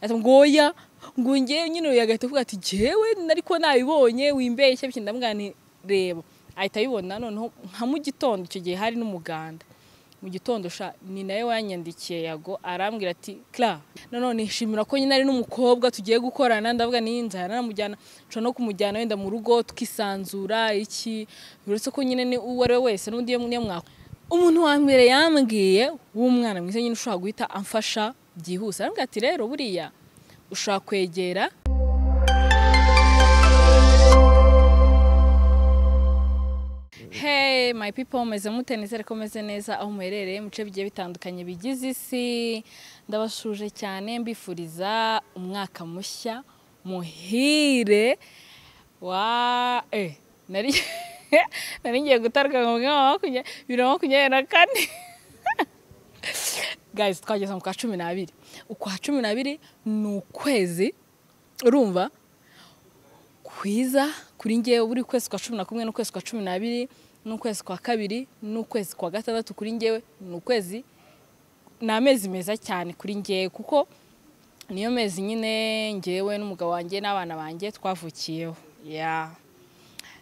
Ati ngo oya, ngo ngewe nyine yagahita avuga ati jewe nariko nabibonye wimbeshye bityo. Ndamubwira nti reba, ahita abibona. Noneho nka mu gitondo icyo gihe hari n'umuganda mu gitondo sha, ni nawe wanyandikiye Yago arambwira ati Cla, nanone nishimira ko nyine ari n'umukobwa tugiye gukorana. Ndavuga ni nzara namujyana, nshobora no kumujyana wenda mu rugo tukisanzura iki, uretse ko nyine ni uwo ari we wese n'undi iyo mwaka. Umuntu wa mbere yambwiye w'umwana mwiza nyine ushobora guhita amfasha byihuse, arambwira ati rero buriya ushobora kwegera Hey my people, meze mute? Nizere ko meze neza aho muherereye mu bice bigiye bitandukanye bigize isi. Ndabashuje cyane, mbifuriza umwaka mushya muhire wa nari nari ngiye gutaruka ngo 2024. Guys, twageze mu kwa 12. Ukwa 12 ni ukwezi urumva kwiza kuri ngewe. Buri kwezi kwa 11 n'ukwezi kwa 12 n'ukwezi kwa 2 n'ukwezi kwa 6 kuri ngewe ni ukwezi, ni amezi meza cyane kuri ngewe, kuko niyo mezi nyine ngewe n'umugabo wanjye n'abana banjye twavukiyeho. Yeah.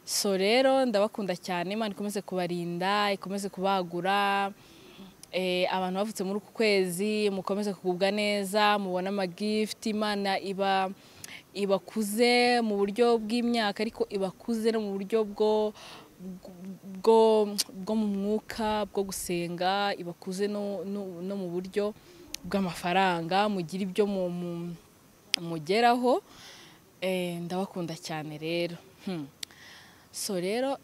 So rero ndabakunda cyane, Imana ikomeze kubarinda, ikomeze kubagura. Abantu bavutse muri uku kwezi mukomeze kugubwa neza, mubona amagift, Imana iba ibakuze mu buryo bw'imyaka, ariko ibakuze no mu buryo bwo bwo mu mwuka bwo gusenga, ibakuze no mu buryo bw'amafaranga, mugira ibyo mugeraho. Ndabakunda cyane rero. So rero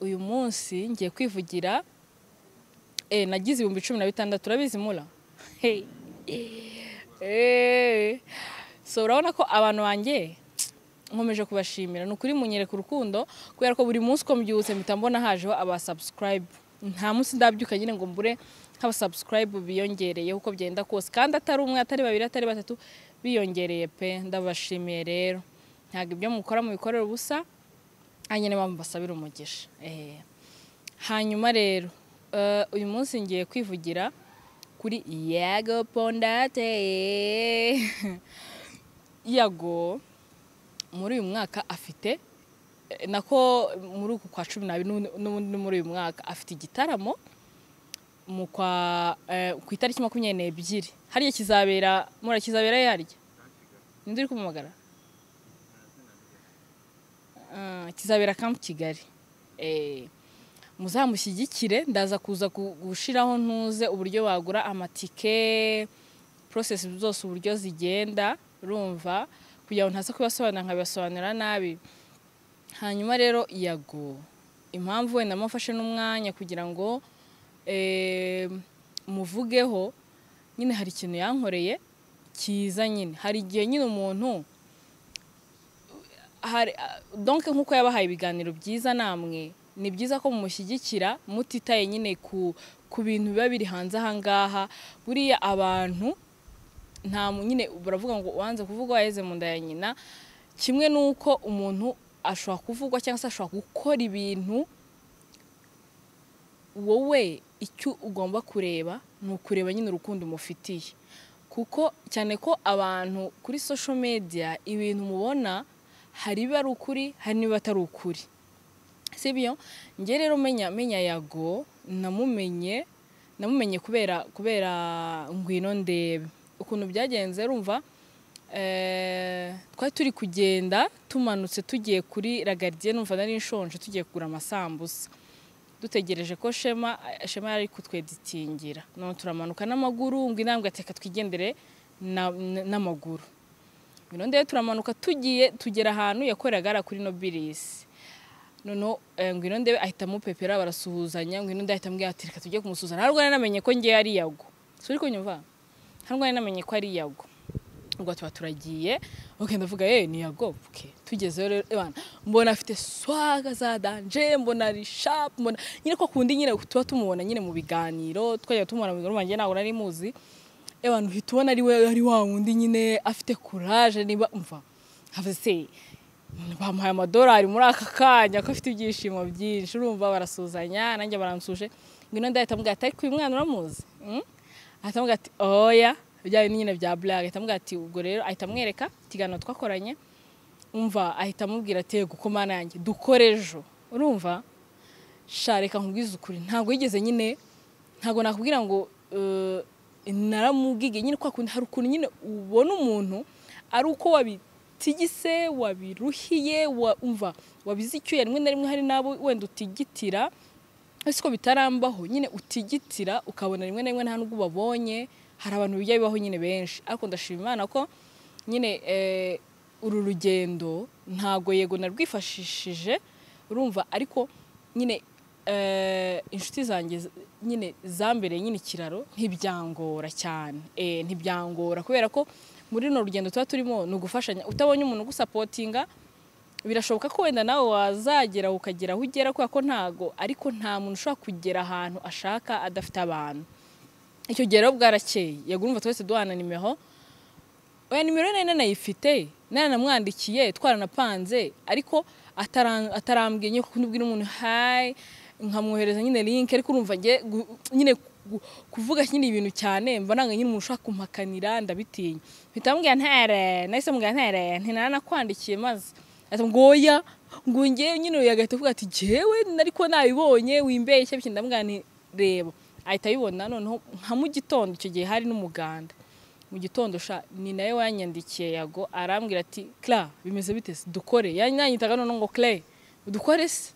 uyu munsi ngiye kwivugira. Nagize 16,000, urabizi mula. Hey. So urabona ko abantu banjye nkomeje kubashimira, ni ukuri munyereka urukundo, kubera ko buri munsi uko mbyutse mpita mbona hajeho aba subscribe. Nta munsi ndabyuka nyine ngo mbure nk'aba subscribe biyongereye uko byenda kose, kandi atari umwe, atari babiri, atari batatu, biyongereye pe. Ndabashimiye rero, ntabwo ibyo mukora mubikorera ubusa, hanyuma mpamvu mbasabira umugisha. Hanyuma rero uyu munsi ngiye kwivugira kuri Yago Pondate. Yago muri uyu mwaka afite, nako muri uku kwa 12 n'ubundi muri uyu mwaka afite igitaramo mu kwa ku itariki 22. Hariya kizabera, mura kizabera yarya ninde uri kumamagara? Kizabera Camp Kigali. Muzamushyigikire, ndaza kuza gushiraho ntuze uburyo bagura amatike, process zose uburyo zigenda, urumva, kugira ngo ntaza kubasobanura nkabibasobanura nabi. Hanyuma rero Yago, impamvu wenda mufashe n'umwanya kugira ngo muvugeho nyine, hari ikintu yankoreye cyiza nyine. Hari igihe nyine umuntu hari donc nkuko yabahaye ibiganiro byiza, namwe ni byiza ko mumushyigikira mutitaye nyine ku bintu biba biri hanze aha ngaha. Buriya abantu nta nyine baravuga ngo wanze kuvugwa waheze mu nda ya nyina. Kimwe nuko umuntu ashobora kuvugwa cyangwa se ashobora gukora ibintu, wowe icyo ugomba kureba ni ukureba nyine urukundo umufitiye, kuko cyane ko abantu kuri social media ibintu mubona hari biba ari ukuri, hari niba atari ukuri, sibyo? Nge rero menya Yago, namumenye kubera Ngwino Ndebe. Ukuntu byagenze urumva, twari turi kugenda tumanutse tugiye kuri Lagardien, numva nari nshonje, tugiye kugura amasambusa, dutegereje ko Shema yari kutweditingira. None turamanuka n'amaguru, ngo intambwe ateka twigendere n'amaguru. Ngwino Ndebe turamanuka tugiye tugera ahantu yakoreraga kuri Nobilis. Noneho Ngwino Ndebe ahita amupepera, barasuhuzanya. Ngwino Ndebe ahita ambwira ati reka tujye kumusuhuza. Ntabwo nari namenye ko ngiye ari Yago. Si uri kunyumva? Ntabwo nari namenye ko ari Yago. Ubwo tuba turagiye, okay, ndavuga ni Yago. Okay, tugezeyo rero ebana, mbona afite swaga za danger, mbona ari sharp, mbona nyine ko kundi nyine tuba tumubona nyine mu biganiro, twajya tumubona mu biganiro, ntabwo nari muzi. Ebana uhita ubona ari we, ari wa wundi nyine afite courage, niba umva have se bamuhaye amadolari muri aka kanya ko afite ibyishimo byinshi. Urumva barasuzanya, nanjye baransuje. Ngwino Ndebe ahita ambwira ati ariko uyu mwana uramuzi? Ahita ambwira ati oya. Bya nyine bya blague. Ahita amubwira ati ubwo rero, ahita amwereka ikiganiro twakoranye. Umva, ahita amubwira ati yego ko Mana yanjye, dukore ejo. Urumva sha, reka nkubwize ukuri, ntabwo yigeze nyine, ntabwo nakubwira ngo naramubwiye nyine kwa kundi. Hari ukuntu nyine ubona umuntu ari uko wabitigise, wabiruhiye, umva, wabize icyuya. Rimwe na rimwe hari n'abo wenda utigitira, ese ko bitarambaho nyine, utigitira ukabona rimwe na rimwe nta nubwo ubabonye. Hari abantu bijya bibaho nyine benshi, ariko ndashima Imana ko nyine uru rugendo ntago yego narwifashishije, urumva, ariko nyine inshuti zanjye nyine zambereye nyine ikiraro, ntibyangora cyane, ntibyangora kubera ko muri runo rugendo tuba turimo ni ugufashanya. Utabonye umuntu ugusapotinga, birashoboka ko wenda nawe wazagera ukagera aho ugera, kubera ko ntago, ariko nta muntu ushobora kugera ahantu ashaka adafite abantu. Icyo gihe rero bwarakeye, yego urumva twese duhana nimero. Oya, nimero nari nanayifite, naranamwandikiye, twaranapanze, ariko atarambwiye nyine, kuko ubwira umuntu hi, nkamwohereza nyine link, ariko urumva njye nyine kuvuga nyine ibintu cyane mba nanga nyine umuntu ushaka kumpakanira, ndabitinya. Mpita mubwira ntere, nahise mubwira ntere nti naranakwandikiye, maze ati ngo oya, ngo njye nyine agahita avuga ati jyewe ariko nabibonye, wimbeshye bityo. Ndamubwira nti reba, ahita abibona. Noneho nka mu gitondo, icyo gihe hari n'umuganda mu gitondo sha, ni nawe wanyandikiye Yago, arambwira ati Cla, bimeze bite se, dukore? Yanyitaga noneho ngo Clay, dukore se?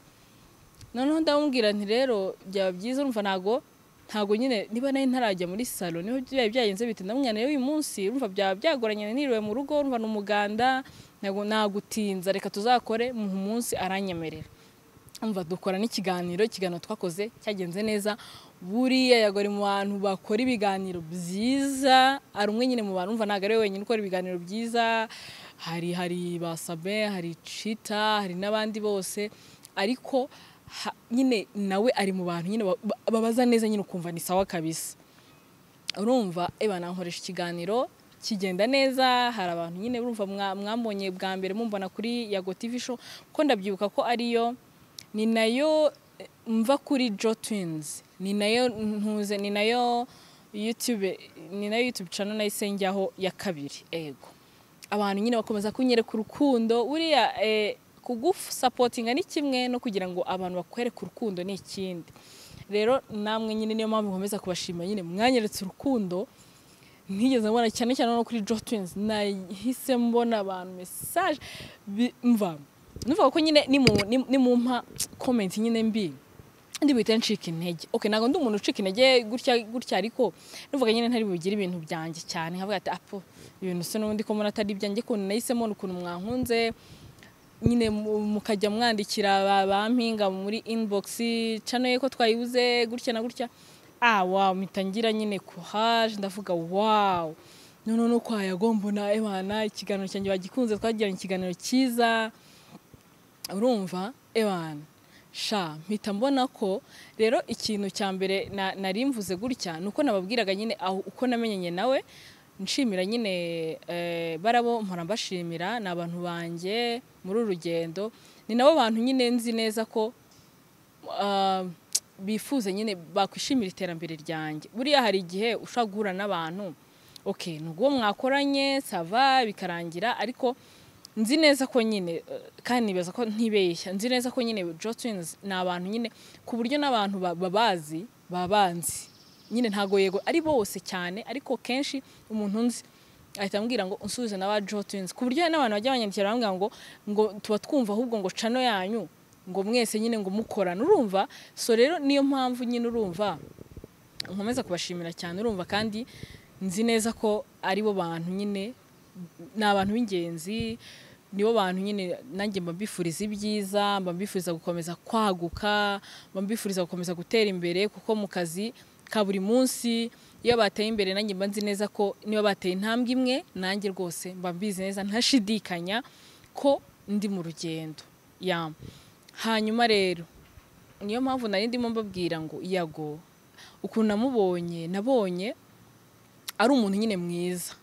Noneho ndamubwira nti rero byaba byiza. Urumva ntago nyine niba nari ntarajya muri salon niho byari byagenze bite. Ndamubwira rero uyu munsi urumva byaba byagoranye, niriwe mu rugo, urumva ni umuganda, ntago nagutinza, reka tuzakore mu munsi. Aranyemerera. Umva, dukora n'ikiganiro. Ikiganiro twakoze cyagenze neza. Buriya Yago ari mu bantu bakora ibiganiro byiza, ari umwe nyine mu bantu. Umva, ntabwo ari we wenyine ukora ibiganiro byiza, hari ba Sabe, hari Chita, hari n'abandi bose, ariko nyine nawe ari mu bantu nyine babaza neza nyine, ukumva ni sawa kabisa. Urumva eba nankoresha ikiganiro kigenda neza. Hari abantu nyine urumva mwambonye bwa mbere mumbona kuri Yago TV Show, ko ndabyibuka ko ariyo, ni nayo mva kuri Jo Twins, ni nayo ntuze, ni nayo YouTube, ni nayo YouTube channel nahise njyaho ya kabiri. Ego, abantu nyine bakomeza kunyereka urukundo. Buriya kugusapotinga ni kimwe, no kugira ngo abantu bakwereke urukundo ni ikindi. Rero namwe nyine niyo mpamvu nkomeza kubashima nyine, mwanyeretse urukundo ntigeze mbona, cyane cyane no kuri Jo Twins nahise mbona abantu message mva numva ko nyine nimumpa comment nyine mbi ndi buhite ncika intege. Okay, ntabwo ndi umuntu ucika intege gutya gutya, ariko numvaga nyine ntari bugire ibintu byanjye cyane, nkavuga ati apo ibintu se n'ubundi ko mbona atari ibyanjye, ukuntu nahisemo, ukuntu mwankunze nyine mukajya mwandikira bampinga muri inbox, channel ye ko twayibuze gutya na gutya. Ah wow, mpita ngira nyine courage, ndavuga wow, none no kwa Yago mbona ebana ikiganiro cyanjye bagikunze, twagiranye ikiganiro cyiza. Urumva ebana sha, mpita mbona ko rero ikintu cya mbere nari mvuze gutya nuko nababwiraga nyine aho uko namenyanye nawe, nshimira nyine barabo mpora mbashimira, ni abantu banjye muri uru rugendo, ni nabo bantu nyine nzi neza ko bifuza nyine bakwishimira iterambere ryanjye. Buriya hari igihe ushobora guhura n'abantu, okay, nubwo mwakoranye ça va bikarangira, ariko nzi neza ko nyine kandi nibaza ko ntibeshya, nzi neza ko nyine Jo Twins ni abantu nyine ku buryo n'abantu babazi babanzi nyine. Ntago yego ari bose cyane, ariko kenshi umuntu nzi ahita ambwira ngo unsubize na ba Jo Twins, ku buryo hari n'abantu bajya banyandikira bambwira ngo tuba twumva ahubwo ngo channel yanyu ngo mwese nyine ngo mukorana. Urumva, so rero niyo mpamvu nyine urumva nkomeza kubashimira cyane. Urumva, kandi nzi neza ko ari bo bantu nyine, ni abantu b'ingenzi, nibo bantu nyine nanjye mba mbifuriza ibyiza, mba mbifuriza gukomeza kwaguka, mba mbifuriza gukomeza gutera imbere, kuko mu kazi ka buri munsi iyo bateye imbere nanjye mba nzi neza ko niba bateye intambwe imwe, nanjye rwose mba mbizi neza ntashidikanya ko ndi mu rugendo ya. Hanyuma rero niyo mpamvu nari ndimo mbabwira ngo Yago ukuntu namubonye, nabonye ari umuntu nyine mwiza,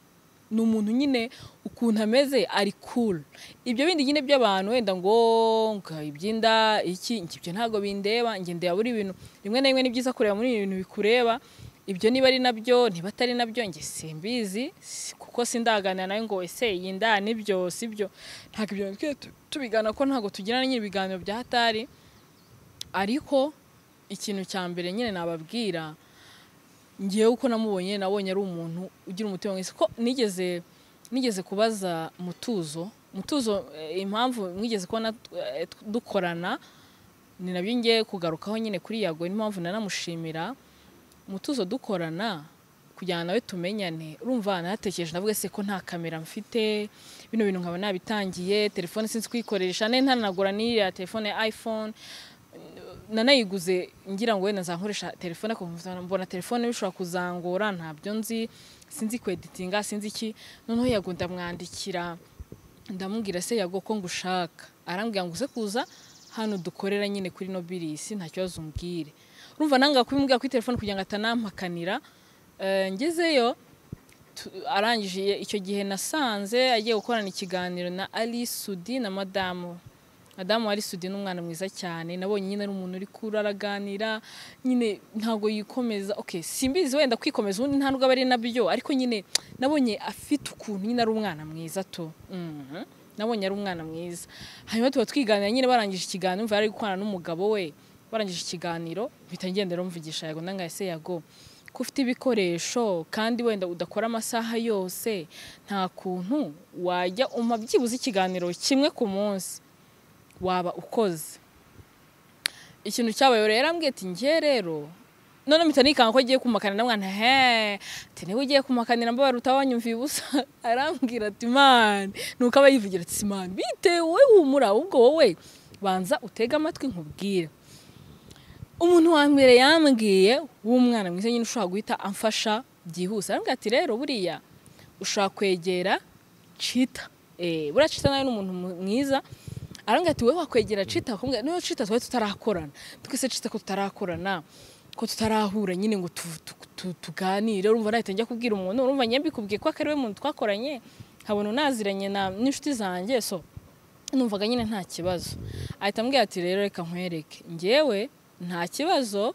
ni umuntu nyine ukuntu ameze ari cool. Ibyo bindi nyine by'abantu wenda ngo ibyinda iki, ibyo ntabwo bindeba njye. Ndeba buri bintu rimwe na rimwe ni byiza kureba muri ibintu bikureba. Ibyo niba ari nabyo niba atari nabyo nge simbizi, kuko sindaganira nawe ngo ese iyi nda nibyo sibyo, ntabwo ibyo tubigana ko ntabwo tugirana nyine ibiganiro bya hatari. Ariko ikintu cya mbere nyine nababwira, ngewe uko namubonye, nabonye ari umuntu ugira umutima mwiza. Ko nigeze kubaza Mutuzo impamvu mwigeze kubona dukorana, ni nabyo ngiye kugarukaho nyine kuri Yago, n'impamvu nanamushimira. Mutuzo dukorana kugira nawe tumenyane, urumva naratekereje ndavuga se ko nta kamera mfite, bino bintu nkaba nabitangiye, telefone sinzi kuyikoresha, ne ntanagura n'iriya telefone ya iPhone nanayiguze ngira ngo wenda nzankoresha telefone, ko mbona telefone bishobora kuzangora, ntabyo nzi, sinzi kweditinga, sinzi iki. Noneho Yago ndamwandikira ndamubwira se Yago ko ngushaka, arambwira ngo uze kuza hano dukorera nyine kuri Nobilis, nta kibazo umbwire. Urumva nanga kubimubwira kuri telefone kugira ngo atanampakanira. Ngezeyo arangije icyo gihe nasanze agiye gukorana ikiganiro na Ali Sudi na madamu Ali Sudi ni umwana mwiza cyane, nabonye nyine ari umuntu uri kuraraganira nyine ntago yikomeza. Okay, simbizi wenda kwikomeza ubundi nta nubwo aba ari nabyo, ariko nyine nabonye afite ukuntu nyine ari umwana mwiza to. Nabonye ari umwana mwiza. Hanyuma tuba twiganira nyine, barangije ikiganiro, umva yari gukorana n'umugabo we, barangije ikiganiro mpita ngenda mvugisha Yago, ndanga ese Yago ko ufite ibikoresho kandi wenda udakora amasaha yose, nta kuntu wajya umpa byibuze ikiganiro kimwe ku munsi waba ukoze. Ikintu cyabaye rero yarambwiye ati ngiye rero none mpita nikanga ko agiye kumakanira, ndamwana he ati niba ugiye kumakanira mbabara utawanyumviye ubusa. Arambwira ati man, nuko aba yivugira ati man bite wowe humura, ubwo wowe banza utega amatwi nkubwire. Umuntu wa mbere yambwiye w'umwana mwiza nyine ushobora guhita amfasha byihuse, arambwira ati rero buriya ushobora kwegera Chita, buriya Chita nawe ni umuntu mwiza. Arambwira ati wowe wakwegera Chita, akamubwira niyo Chita twari tutarakorana, twese Chita ko tutarakorana, ko tutarahura nyine ngo tuganire, urumva nahita njya kubwira umuntu, urumva njye mbikubwiye ko akari we muntu twakoranye, nkabona unaziranye n'inshuti zanjye, so numvaga nyine nta kibazo. Ahita ambwira ati rero reka nkwereke, njyewe nta kibazo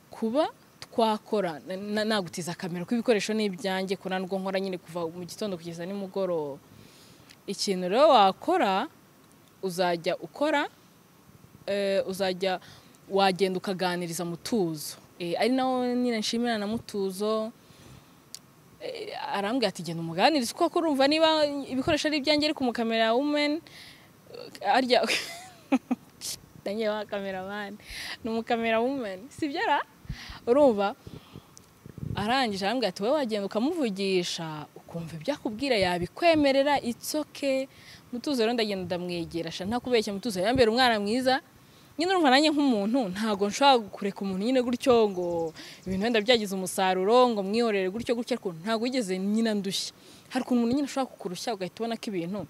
kuba twakora, nagutiza kamera ko ibikoresho ni ibyanjye, ko nubwo nkora nyine kuva mu gitondo kugeza nimugoroba. Ikintu rero wakora, uzajya ukora, uzajya wagenda ukaganiriza Mutuzo, ari nawo nyine nshimira na Mutuzo. Arambwira ati genda umuganirize kuko urumva niba ibikoresho ari ibyanjye, ariko umukamera woman arya tangiye wa cameraman ni umukamera woman sibyo ra, urumva. Arangije arambwira ati wowe wagenda ukamuvugisha ukumva ibyo akubwira yabikwemerera, it's okay. Mutuzo rero ndagenda ndamwegera, sha ntakubeshya Mutuzo yambera umwana mwiza nyine. Urumva nanjye nk'umuntu ntago nshobora kureka umuntu nyine gutyo ngo ibintu wenda byagize umusaruro ngo mwihorere gutyo gutyo, ariko ntago wigeze nyine ndushya. Hari ukuntu umuntu nyine ashobora kukurushya ugahita ubona ko ibintu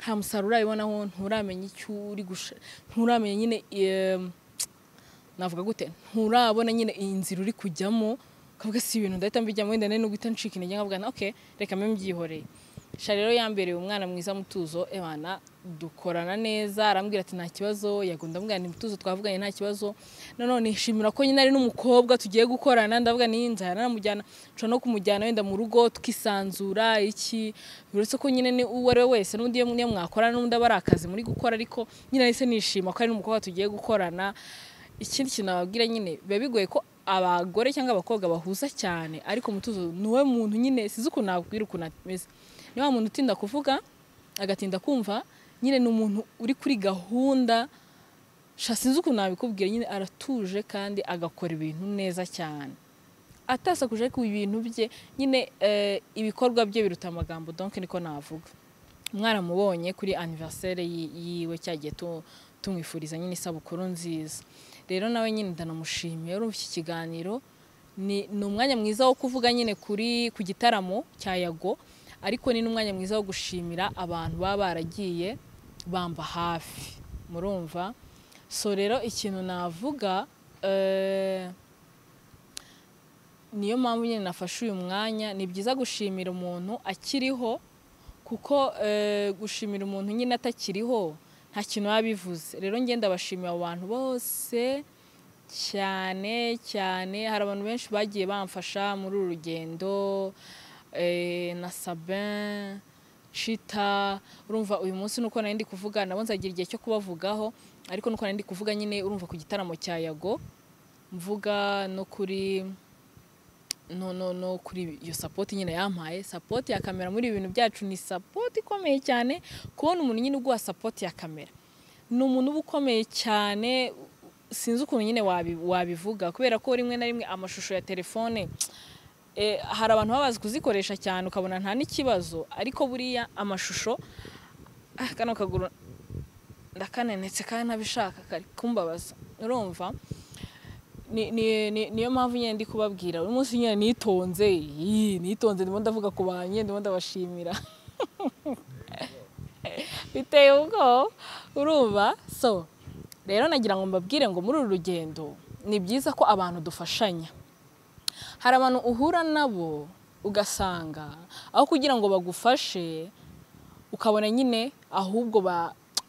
nta musaruro urabibonaho, nturamenya icyo uri gusha, nturamenya nyine navuga gute, nturabona nyine inzira uri kujyamo, ukavuga si ibintu ndahita mbijyamo wenda nari no guhita ncika intege nkavuga nti okay reka mbe mbyihoreye. Sha rero yambereye umwana mwiza Mutuzo, ebana dukorana neza, arambwira ati nta kibazo. Yago ndamubwira nti Mutuzo twavuganye nta kibazo. Nanone nishimira ko nyine ari n'umukobwa tugiye gukorana, ndavuga ni nzara namujyana, nshobora no kumujyana wenda mu rugo tukisanzura iki, uretse ko nyine ni uwo ari we wese n'undi niyo mwakorana n'undi aba ari akazi muri gukora, ariko nyine nahise nishima ko ari n'umukobwa tugiye gukorana. Ikindi kintu nababwira nyine, biba bigoye ko abagore cyangwa abakobwa bahuza cyane, ariko Mutuzo ni we muntu nyine sizi ukuntu nabwira ukuntu ameze. Ni wa muntu utinda kuvuga agatinda kumva, nyine ni umuntu uri kuri gahunda, sha sinzi ukuntu nabikubwira, nyine aratuje kandi agakora ibintu neza cyane, atasakuje ku ibintu bye nyine, ibikorwa bye biruta amagambo, donc niko navuga. Mwaramubonye kuri anniversaire yiwe cyagiye tumwifuriza nyine isabukuru nziza. Rero nawe nyine ndanamushimiye, urumva iki kiganiro ni umwanya mwiza wo kuvuga nyine kuri ku gitaramo cya Yago, ariko ni n'umwanya mwiza wo gushimira abantu baba baragiye bamba hafi, murumva. So rero ikintu navuga, niyo mpamvu nyine nafashe uyu mwanya, ni byiza gushimira umuntu akiriho, kuko gushimira umuntu nyine atakiriho nta kintu biba bivuze. Rero ngenda bashimira abantu bose cyane cyane. Hari abantu benshi bagiye bamfasha muri uru rugendo, na Sabin Chita. Urumva uyu munsi nuko nari ndi kuvuga, nabo nzagira igihe cyo kubavugaho, ariko nuko nari ndi kuvuga nyine urumva ku gitaramo cya Yago, mvuga no kuri no kuri iyo support nyine yampaye. Support ya kamera muri ibintu byacu ni support ikomeye cyane. Kubona umuntu nyine uguha support ya kamera ni umuntu uba ukomeye cyane, sinzi ukuntu nyine wabivuga, kubera ko rimwe na rimwe amashusho ya telefone hari abantu baba bazi kuzikoresha cyane ukabona nta n'ikibazo, ariko buriya amashusho kano kaguru ndakanenetse kandi ntabishaka kari kumbabaza. Urumva niyo mpamvu nyine ndi kubabwira uyu munsi nyine nitonze, ndimo ndavuga ku bantu, ndimo ndabashimira biteye ubwoba. Urumva so rero nagira ngo mbabwire ngo muri uru rugendo ni byiza ko abantu dufashanya. Hari abantu uhura nabo ugasanga aho kugira ngo bagufashe ukabona nyine ahubwo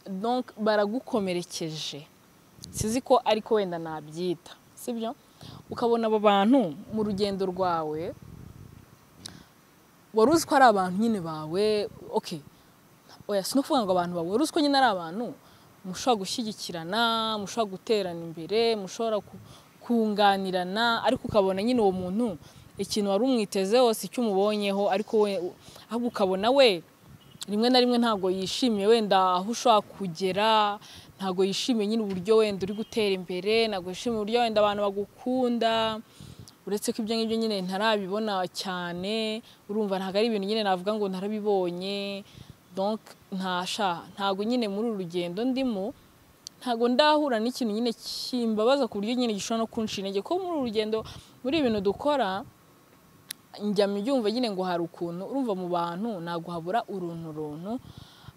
donc baragukomerekeje, sizi ko ariko wenda nabyita sibyo. Ukabona abo bantu mu rugendo rwawe wari uzi ko ari abantu nyine bawe, okay, oya sinokuvuga ngo abantu bawe, wari uzi ko nyine ari abantu mushobora gushyigikirana, mushobora guterana imbere, mushobora kunganirana, ariko ukabona nyine uwo muntu ikintu wari umwitezeho si icyo umubonyeho, ariko we ahubwo ukabona we rimwe na rimwe ntabwo yishimiye wenda aho ushobora kugera, ntabwo yishimiye nyine uburyo wenda uri gutera imbere, ntabwo yishimiye uburyo wenda abantu bagukunda. Uretse ko ibyo ngibyo nyine ntarabibona cyane, urumva ntabwo ari ibintu nyine navuga ngo ntarabibonye. Donc ntabwo nyine muri uru rugendo ndimo ntabwo ndahura n'ikintu nyine kimbabaza ku buryo nyine gishobora no kunca intege, ko muri uru rugendo muri ibintu dukora njya mbyumva nyine ngo hari ukuntu urumva mu bantu ntabwo habura uruntu,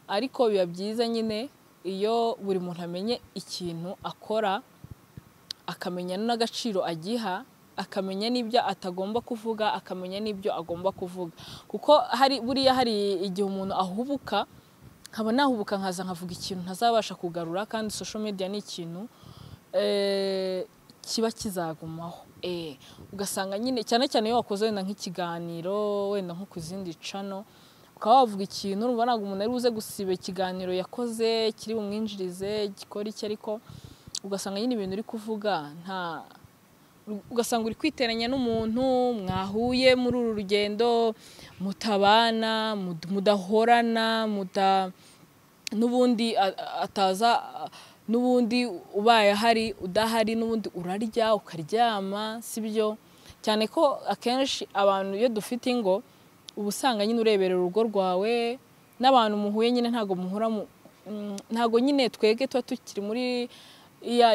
ariko biba byiza nyine iyo buri muntu amenye ikintu akora, akamenya n'agaciro agiha, akamenya n'ibyo atagomba kuvuga, akamenya n'ibyo agomba kuvuga. Kuko hari buriya hari igihe umuntu ahubuka, nkaba nahubuka nkaza nkavuga ikintu ntazabasha kugarura, kandi social media ni ikintu kiba kizagumaho. Ugasanga nyine cyane cyane iyo wakoze wenda nk'ikiganiro wenda nko ku zindi channel ukaba wavuga ikintu, urumva ntabwo umuntu ari buze gusiba ikiganiro yakoze kiri bumwinjirize gikora iki, ariko ugasanga nyine ibintu uri kuvuga nta, ugasanga uri kwiteranya n'umuntu mwahuye muri uru rugendo, mutabana, mudahorana, n'ubundi ataza, n'ubundi ubaye ahari udahari, n'ubundi urarya ukaryama, sibyo? Cyane ko akenshi abantu iyo dufite ingo uba usanga nyine ureberera urugo rwawe n'abantu muhuye nyine ntago muhura, ntago nyine twege tuba tukiri muri ya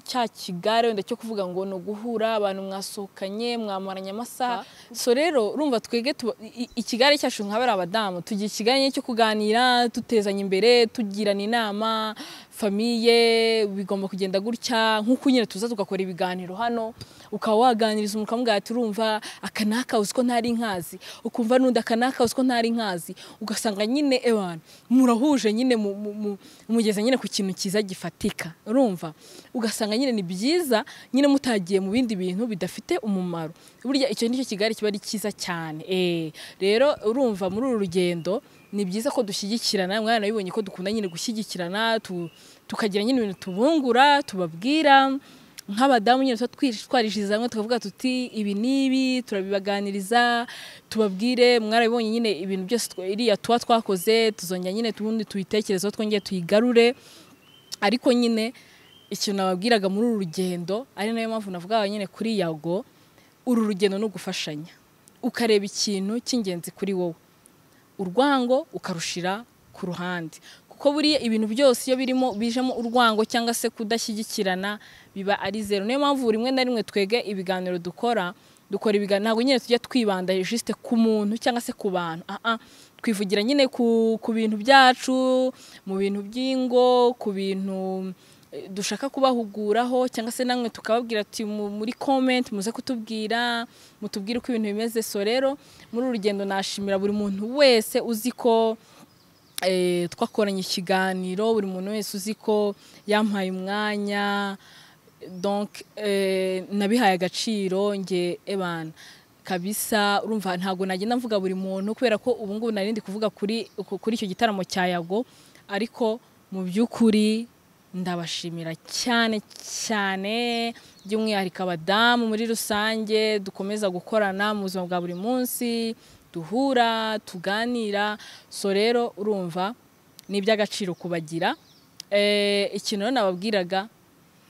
cya kigare wenda cyo kuvuga ngo no guhura abantu mwasohokanye mwamaranye amasaha. So rero urumva twege ikigare cyacu nk'abari abadamu tugira ikigare cyo kuganira, tutezanya imbere, tugirana inama, famille bigomba kugenda gutya, nk'uko nyine tuza tugakora ibiganiro hano, ukaba waganiriza umuntu ukamubwira ati urumva akanaka uzi ko ntari nkazi, ukumva n'undi akanaka uzi ko ntari nkazi, ugasanga nyine ewana murahuje nyine mugeze nyine ku kintu cyiza gifatika. Urumva ugasanga nyine ni byiza nyine mutagiye mu bindi bintu bidafite umumaro. Burya icyo nicyo kigari kiba ari cyiza cyane. Rero urumva muri uru rugendo ni byiza ko dushyigikirana, mwana nabibonye ko dukunda nyine gushyigikirana, tukagira nyine ibintu tubungura, tubabwira nk'abadamu nyine twarishiza hamwe tukavuga tuti ibi n'ibi, turabibaganiriza, tubabwire. Mwarabibonye nyine ibintu byose iriya tuba twakoze, tuzongera nyine tubundi tuyitekerezeho, twongere tuyigarure. Ariko nyine ikintu nababwiraga muri uru rugendo, ari nayo mpamvu navugaga nyine kuri Yago, uru rugendo no gufashanya, ukareba ikintu cy'ingenzi kuri wowe, urwango ukarushira ku ruhande, kuko buriya ibintu byose iyo birimo bijemo urwango cyangwa se kudashyigikirana biba ari zero. Niyo mpamvu rimwe na rimwe twege ibiganiro dukora ibiganiro ntabwo nyine tujya twibanda juste ku muntu cyangwa se ku bantu, twivugira nyine ku bintu byacu, mu bintu by'ingo, ku bintu dushaka kubahuguraho, cyangwa se namwe tukababwira ati muri comment muze kutubwira, mutubwire uko ibintu bimeze. So rero muri uru rugendo nashimira buri muntu wese uzi ko twakoranye ikiganiro, buri muntu wese uzi ko yampaye umwanya, donc nabihaye agaciro nge ebana kabisa. Urumva ntago nagenda mvuga buri muntu kubera ko ubu ngubu nari ndi kuvuga kuri icyo gitaramo cya Yago, ariko mu by'ukuri ndabashimira cyane cyane by'umwihariko abadamu muri rusange dukomeza gukorana mu buzima bwa buri munsi, duhura tuganira. So rero urumva ni iby'agaciro kubagira. Ikintu nababwiraga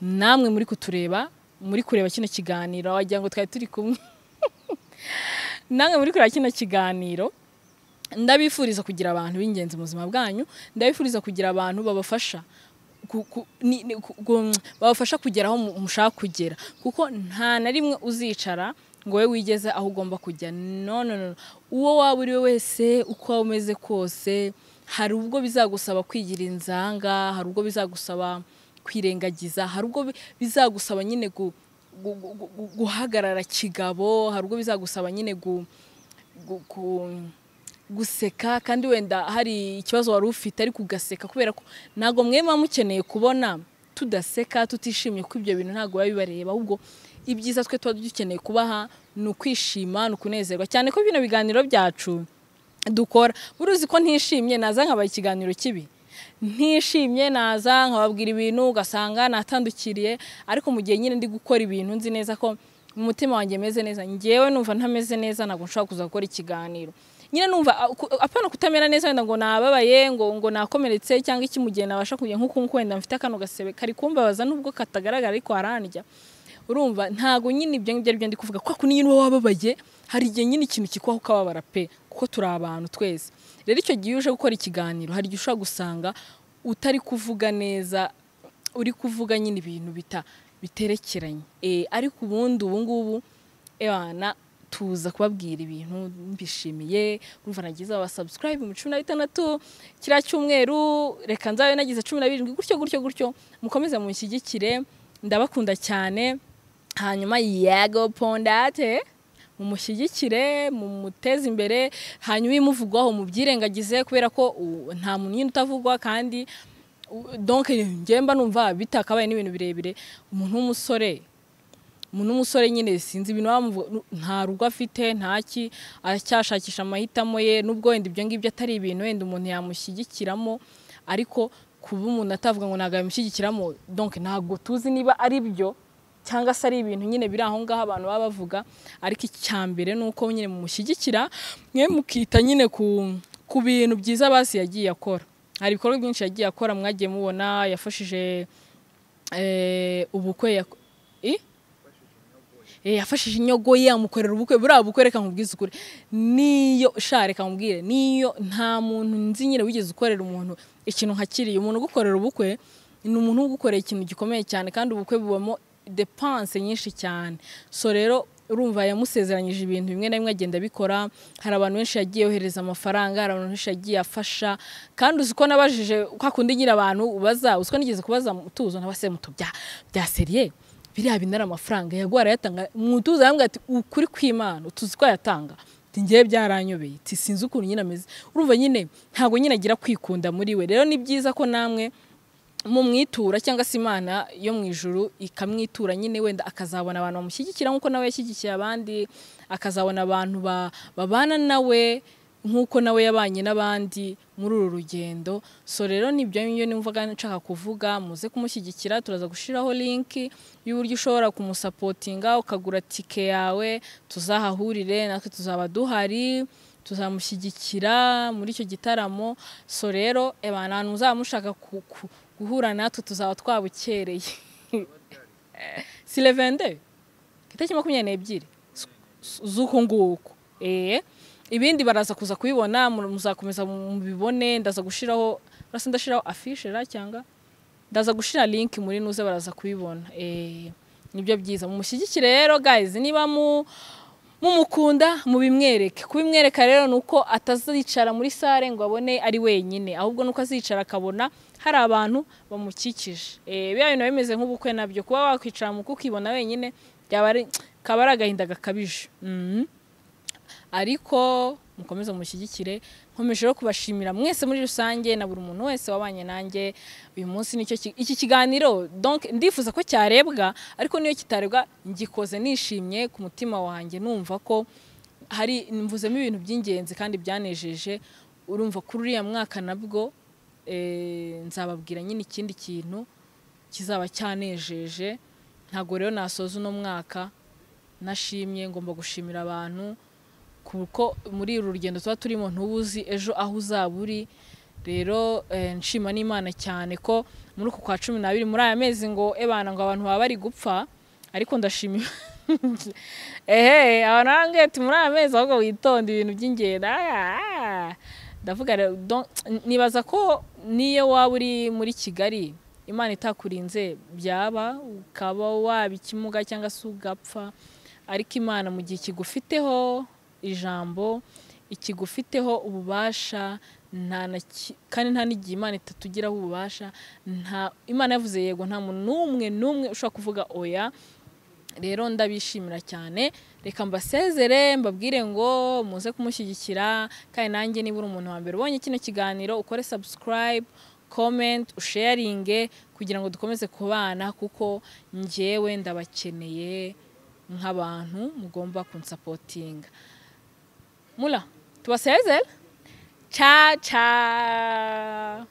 namwe muri kutureba, muri kureba kino kiganiro, wagira ngo twari turi kumwe namwe muri kureba kino kiganiro, ndabifuriza kugira abantu b'ingenzi mu buzima bwanyu, ndabifuriza kugira abantu babafasha babafasha kugera aho mushaka kugera, kuko nta na rimwe uzicara ngo we wigeze aho ugomba kujya. No no no, uwo waba uri we wese, uko waba umeze kose, hari ubwo bizagusaba kwigira inzanga, hari ubwo bizagusaba kwirengagiza, hari ubwo bizagusaba nyine guhagarara kigabo, hari ubwo bizagusaba nyine guseka kandi wenda hari ikibazo wari ufite ariko ugaseka, kubera ko ntago mwe muba mukeneye kubona tudaseka tutishimye, kuko ibyo bintu ntago biba bibareba, ahubwo ibyiza twe tuba dukeneye kubaha ni ukwishima, ni ukunezerwa, cyane ko bino biganiro byacu dukora uruzi ko ntishimye naza nkabaha ikiganiro kibi, ntishimye naza nkababwira ibintu ugasanga natandukiriye, ariko mu gihe nyine ndi gukora ibintu nzi neza ko mu mutima wanjye meze neza, ngewe numva ntameze neza ntabwo nshobora kuza gukora ikiganiro. Nyine numva apana kutamera neza wenda ngo nababaye ngo nakomeretse cyangwa iki, mu gihe nabasha kujya nkuko wenda mfite akano gasebe kari kumbabaza nubwo katagaragara ariko arandya, urumva ntago nyine ibyo ngibyo aribyo ndi kuvuga, kwa kundi nyine uba wababaye hari igihe nyine ikintu kikwaho ukababara pe, kuko turi abantu twese. Rero icyo gihe uje gukora ikiganiro hari igihe ushobora gusanga utari kuvuga neza, uri kuvuga nyine ibintu biterekeranye, ariko ubundi ubu ngubu ebana tuza kubabwira ibintu mbishimiye. Urumva nagize aba subscribe mu 16 kira cyumweru, reka nzabe nagize 17 gutyo gutyo gutyo, mukomeze munshyigikire, ndabakunda cyane. Hanyuma Yago Pondate mumushyigikire, mumuteze imbere, hanyuma imuvugwaho mubyirengagize kubera ko nta muntu nyine utavugwa, kandi donc ngemba numva bitakabaye n'ibintu birebire. Umuntu w'umusore nyine sinzi ibintu nta rugo afite ntaki, aracyashakisha amahitamo ye, nubwo wenda ibyo ngibyo atari ibintu wenda umuntu yamushyigikiramo, ariko kuba umuntu atavuga ngo ntabwo yamushyigikiramo, donc ntabwo tuzi niba ari byo cyangwa se ari ibintu nyine biri aho ngaho abantu baba bavuga, ariko icyambere nuko nyine mumushyigikira mwe mukita nyine ku bintu byiza basi yagiye akora. Hari ibikorwa byinshi yagiye akora mwagiye mubona, yafashije ubukwe yafashije inyogo ye amukorera ubukwe, buriya bukwe reka nkubwize ukuri, niyo sha reka nkubwire, niyo nta muntu nzi nyine wigeze ukorera umuntu ikintu nka kiriya. Umuntu ugukorera ubukwe ni umuntu ugukorera ikintu gikomeye cyane, kandi ubukwe bubamo dépense nyinshi cyane. So rero urumva yamusezeranyije ibintu bimwe na bimwe agenda abikora, hari abantu benshi yagiye yohereza amafaranga, hari abantu benshi yagiye afasha, kandi uzi ko nabajije kwa kundi ngira abantu ubaza, uzi ko nigeze kubaza Mutuzo nabase muto bya seriye biriya binara amafaranga yaguha arayatanga, Mutuzo arambwira ati ukuri kw'Imana utuzi ko yatanga, ati ngiye byaranyobeye, ati sinzi ukuntu nyine ameze. Urumva nyine ntago nyine agira kwikunda muri we. Rero ni byiza ko namwe mumwitura cyangwa se Imana yo mu ijuru ikamwitura nyine, wenda akazabona abantu bamushyigikira nkuko nawe yashyigikiye abandi, akazabona abantu babana nawe nkuko nawe yabanye n'abandi muri uru rugendo. So rero nibyo ngibyo nimvuga nshaka kuvuga, muze kumushyigikira, turaza gushiraho link y'uburyo ushobora kumusapotinga ukagura tike yawe, tuzahahurire natwe tuzaba duhari, tuzamushyigikira muri icyo gitaramo. So rero ebana abantu muzaba mushaka guhura natwe tuzaba twabukereye. Si le 22 itariki 22 z'uku nguku, ibindi baraza kuza kubibona, muzakomeza mubibone, ndaza gushiraho rasa ndashiraho affiche ra cyangwa ndaza gushira link muri nuze baraza kubibona. Nibyo byiza mumushyigikire rero guys, niba mumukunda mubimwereke. Kubimwereka rero nuko atazicara muri sare ngo abone ari wenyine, ahubwo nuko azicara akabona hari abantu bamukikije. Biya bintu bimeze nk'ubukwe nabyo, kuba wakwicara mu kukibona wenyine byaba ari kaba ari agahinda gakabije. Ariko Mukomeze mushyigikire. Nkomeje rero kubashimira mwese muri rusange na buri muntu wese wabanye nanjye uyu munsi. Nicyo iki kiganiro, donc ndifuza ko cyarebwa, ariko niyo kitarebwa ngikoze nishimye ku mutima wanjye, numva ko hari mvuzemo ibintu by'ingenzi kandi byanejeje. Urumva kuri uriya mwaka nabwo nzababwira nyine ikindi kintu kizaba cyanejeje. Ntabwo rero nasoza uno mwaka nashimye, ngomba gushimira abantu, kuko muri uru rugendo tuba turimo ntubuzi ejo aho uzaba uri. Rero nshima n'Imana cyane ko muri uku kwa 12, muri aya mezi, ngo ebana, ngo abantu baba bari gupfa, ariko ndashima ehe abantu barambwiye ati muri aya mezi ahubwo witonde ibintu by'ingendo. Ndavuga rero, nibaza ko niyo waba uri muri Kigali, Imana itakurinze byaba ukaba waba ikimuga cyangwa se ugapfa, ariko Imana mu gihe kigufiteho ijambo, ikigufiteho ububasha, nta na kandi nta n'igihe Imana itatugiraho ububasha. Nta Imana yavuze yego, nta muntu n'umwe n'umwe ushobora kuvuga oya. Rero ndabishimira cyane, reka mbasezere, mbabwire ngo muze kumushyigikira. Kandi nanjye niba uri umuntu wa mbere ubonye kino kiganiro, ukore subscribe, comment, usharinge kugira ngo dukomeze kubana, kuko njyewe ndabakeneye nk'abantu mugomba kunsapotinga. Mula tubasezere, cha cha.